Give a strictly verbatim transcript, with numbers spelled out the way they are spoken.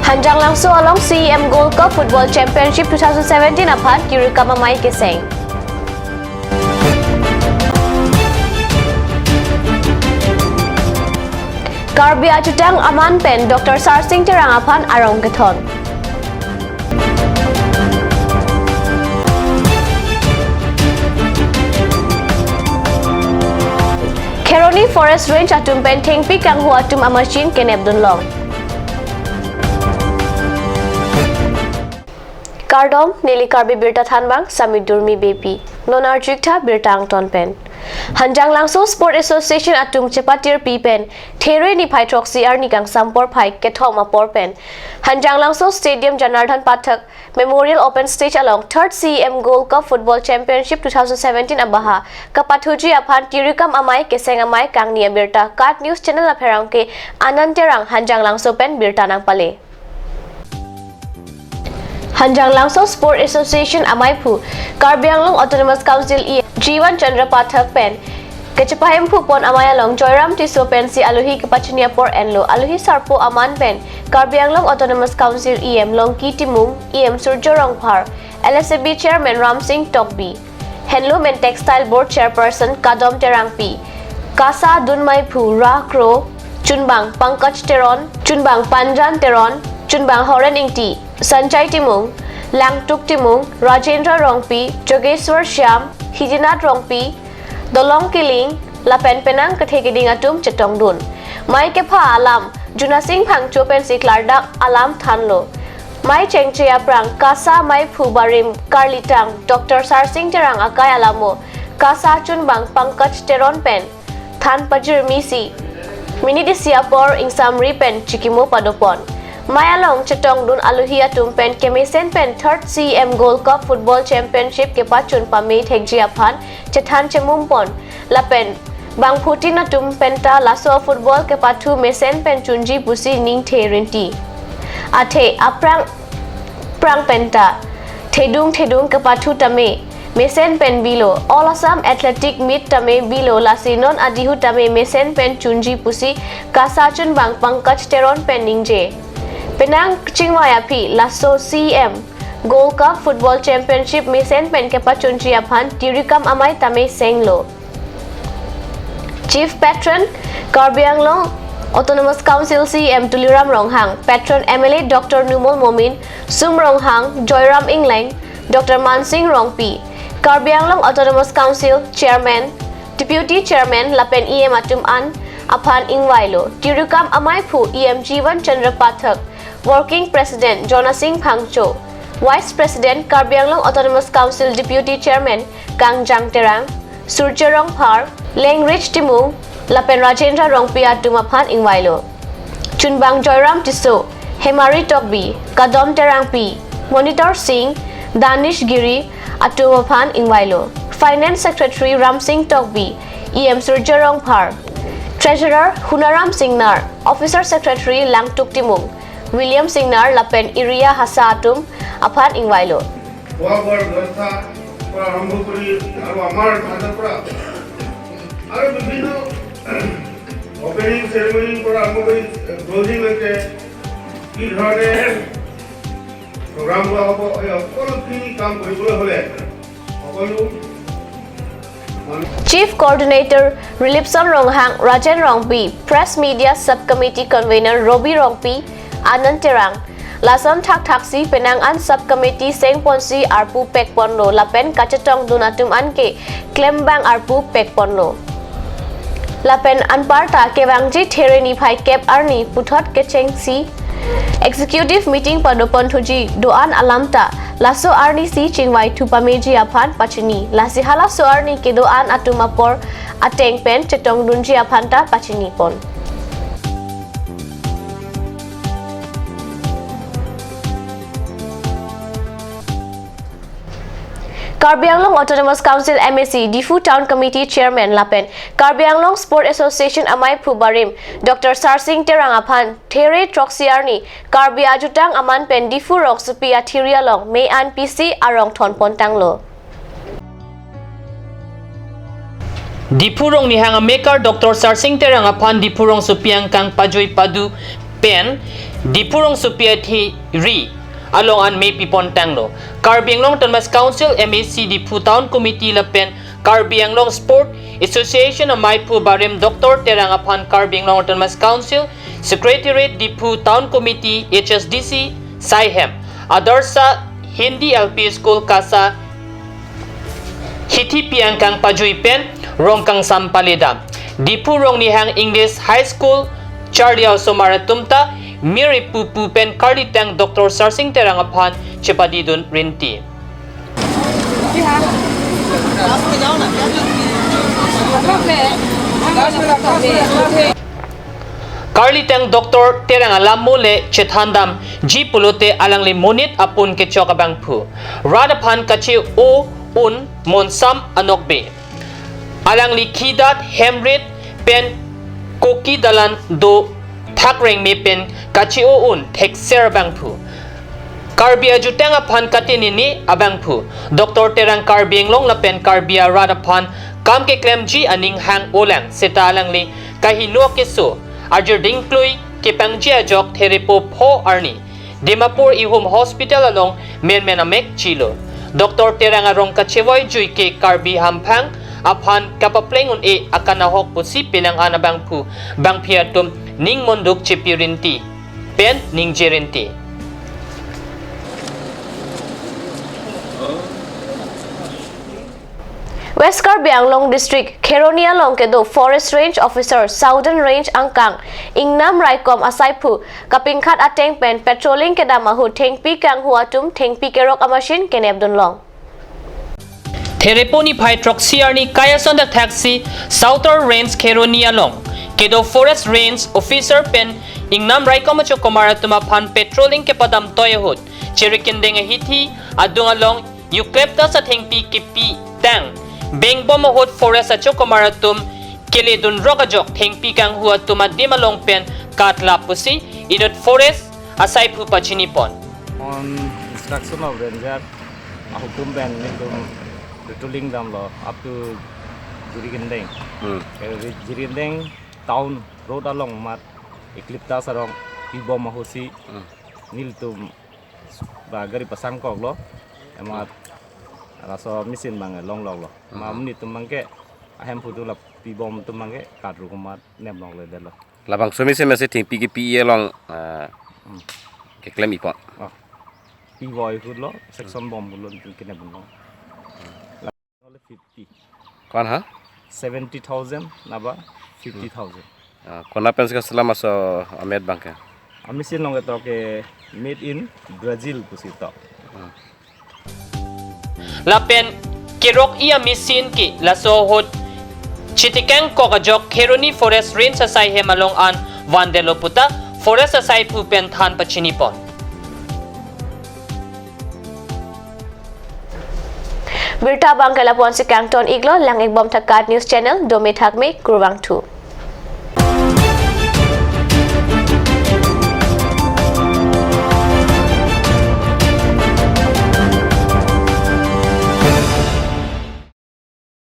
Hanjanglangso along C E M Gold Cup Football Championship two thousand seventeen aphan tirikam amei keseng. Karbi ajutang aman pen Doctor Sarsing Terang aphan arong kethon. Kheroni Forest Range atum pen thengpi kanghu atum amachine kenepdun long. Kardom, neli Karbi Birta thanbang, Sami Durmi Beypi. Non arju-ik tha birta angton pen. Hanjanglangso Sport Association atum chepatirpi pen, There niphai throksi arni kangsam porphai kethom apor pen, Hanjanglangso Stadium Janardhan Pathak Memorial Open Stage along third C E M Gold Cup Football Championship two thousand seventeen abaha kapathuji aphan tirikam amei keseng amei kangni abirta KAT News Channel apherangke Anand Terang Hanjanglangso pen birta nangpale. Hanjanglangso Sport Association ameiphu Karbi Anglong Autonomous Council E M Jivan Chandra Pathak pen kachepahemphu pon amei along Joyram Tisso pensi alohi kepachini apor enlo. Alohi sarpo aman pen Karbi Anglong Autonomous Council E M Longki Timung, E M Surjya Rongphar, L S A B Chairman Ramsing Tokbi, Handloom and Textile Board Chairperson Kadom Terangpi, KASA dunmeiphu Rah Kro, Chunbang Pankaj Teron, Chunbang Panjan Teron, Chunbang Horen Ingti, Sanjay Timung, Langtuk Timung, Rajendra Rongpi, Jogeswar Shyam, Hijinath Rongpi, Dolong Killing, lapen penang kethe keding atum chetongdun. Mei kepha alam, Junasing Phangcho pensi klardak alam thanlo. Mei chengche aphrang KASA meiphu barim karlitang Doctor Sarsing Terang akai alamo KASA Chunbang Pankaj Teron pen than pajirmisi minute isi apor ingsamri pen chikimo padopon. Mei along chetongdun alohi atum pen kemesen pen third C E M Gold Cup Football Championship kepachun pame thekji aphan chethan chemumpon. Lapen bangphutin atum penta laso football kepathu mesen pen chunji pusi ningthe rinti. Athe aphrang phrang penta thedung thedung kepathu tame mesen pen bilo, All Assam Athletic Meet tame bilo, lasi non adihu tame mesen pen chunji pusi KASA Chunbang Pankaj Teron pen ningje. Penang chingvai aphi laso C E M Gold Cup Football Championship mesen pen kepachunji aphan tirikam amei tame senglo. Chief Patron Karbi Anglong Autonomous Council C E M Tuliram Ronghang, Patron M L A Doctor Numal Momin, Sum Ronghang, Joyram Engleng, Doctor Mansing Rongpi, Karbi Anglong Autonomous Council Chairman, Deputy Chairman lapen E M atum an aphan ingvailo. Tirikam ameiphu E M Jivan Chandra Pathak, Working President Jonasing Phangcho, Vice President Karbi Anglong Autonomous Council Deputy Chairman Kangjang Terang, Surjya Rongphar, Lengrit Timung, lapen Rajendra Rongpi atum aphan ingvailo. Chunbang Joyram Tisso, Hemari Tokbi, Kadom Terangpi, Monitor Singh, Danish Giri atum aphan ingvailo. Finance Secretary Ramsing Tokbi, E M Surjya Rongphar, Treasurer Hunaram Singnar, Officer Secretary Langtuk Timung, William Singnar lapen Iriya Hasa atum aphan ingvailo. খোৱা বোৱাৰ ব্যৱস্থা পৰা আৰম্ভ কৰি আৰু আমাৰ মাজৰ পৰা আৰু বিভিন্ন অপেনিং চেৰেমনিৰ পৰা আৰম্ভ কৰি ক্লজিংলৈকে কি ধৰণে প্ৰগ্ৰাম লোৱা হ'ব, এই সকলোখিনি কাম কৰিবলৈ হ'লে সকলো Chief Coordinator Rilipson Ronghang, Rajen Rongpi, Press Media Subcommittee Convener Robi Rongpi, Anand Terang, lason thakthaksi penang an subcommittee sengponsi arpu pekponlo lapen kachetongdun atum anke klembang arpu pekponlo. Lapen anparta kevangji There niphai kep arni puthot kechengsi executive meeting padoponthuji do-an alamta laso arnisi chingvaithu pameji aphan pachini. Lasi halaso arni kedo-an atum apor ateng pen chetongdunji aphanta pachinipon. Karbi Anglong Autonomous Council M A C, Diphu Town Committee Chairman lapen Karbi Anglong Sport Association ameiphu barim Doctor Sarsing Terang aphan There throksi arni Karbi ajutang aman pen Diphu rongsopi athiri along me-an pisi arong thonpontanglo. Diphu Rongnihang amekar Doctor Sarsing Terang aphan Diphu rongsopi angkang pajui padu pen Diphu rongsopi athiri along an me pipon tanglo. Karbi Anglong Autonomous Council, M A C, Diphu Town Committee lapen Karbi Anglong Sport Association ameiphu barim Doctor Terang aphan Karbi Anglong Autonomous Council Secretariat, Diphu Town Committee, H S D C, Saihem, Adarsha Hindi L P School, Kasa, hithi pi angkang pajui pen rong kangsam paledam. Diphu Rongnihang English High School charli a-osomar atum ta mir ipu pu pen karlitang Doctor Sarsing Terang aphan chepadidun rinti. Karlitang Doctor Terang alam mo le chethandamji pulote alangli monit apun kechok abangphu. Rat aphan kache-o un monsam anokbe. Alangli khidat hemrit pen koki dalan do thakreng me pen kache-o un thekser abangphu. Karbi ajutang aphan katinini abangphu. Doctor Terang Karbi Anglong lapen Karbi arat aphan kam keklemji aning hang-olang seta alangli kaheno keso ajir dingklui kepangji ajok Therepo pho arni Dimapur Ihum Hospital along menmen amek chilo. Doctor Terang arong kachevoi jui ke Karbi hamphang aphan kapapleng un-e akanahok pusi penang an abangphu bangphi atum ning monduk chepi rinti pen ningje rinti. West Karbi Anglong District Kheroni along kedo Forest Range Officer Southern Range angkang Ingnam Raikom asaiphu kapingkhat ateng pen patrolling kedam ahut thengpi kanghu atum thengpi kerok amachine kenepdunlong. Therepo niphai throksi arni kai ason dak thaksi Southern Range Kheroni along kedo Forest Range Officer pen Ingnam Raikom achokomar atum aphan patrolling kepadam toi ahut chirikindeng ahithi adung along eucalyptus athengpi kepitang bengbom ahut forest achokomar atum keledun rok ajok thengpi kanghu atum adim along pen katlap pusi inut forest asaiphu pachinipon. On instruction of ranger, ahukum pen nelitum patrolling damlo up to Jirikindeng. Hmm. Eh, Jirikindeng town road along mat eucalyptus arong pibom ahutsi. Hmm. Nelitum ba gari pasangkoklo. Emat laso machine abang longloklo. Ma Hmm. nelitum abangke ahemphu tu la pibom atum abangke katru komat neplokledetlo. Labangso machine masi thengpi kepi along, ah, Hmm. keklem ipon. Oh. Pibom ahutlo, section bom ahutlo nelitum kenepdunlong. Fifty. Ko-an ha? Seventy thousand naba fifty thousand. Ah, konat pensi kaselam aso amet abangke? Amachine along ketok ke made in Brazil pusi tok. Ah. Lapen kerok-i amachine ke laso ahut chitikangkok ajok Kheroni Forest Range asaihem along an vandetlo puta forest asaiphu pen than pachinipon. Birta abangke lapu-ansi kangton-iklo, lang-ikbom tha KAT News Channel, dome thakme, kurvangthu.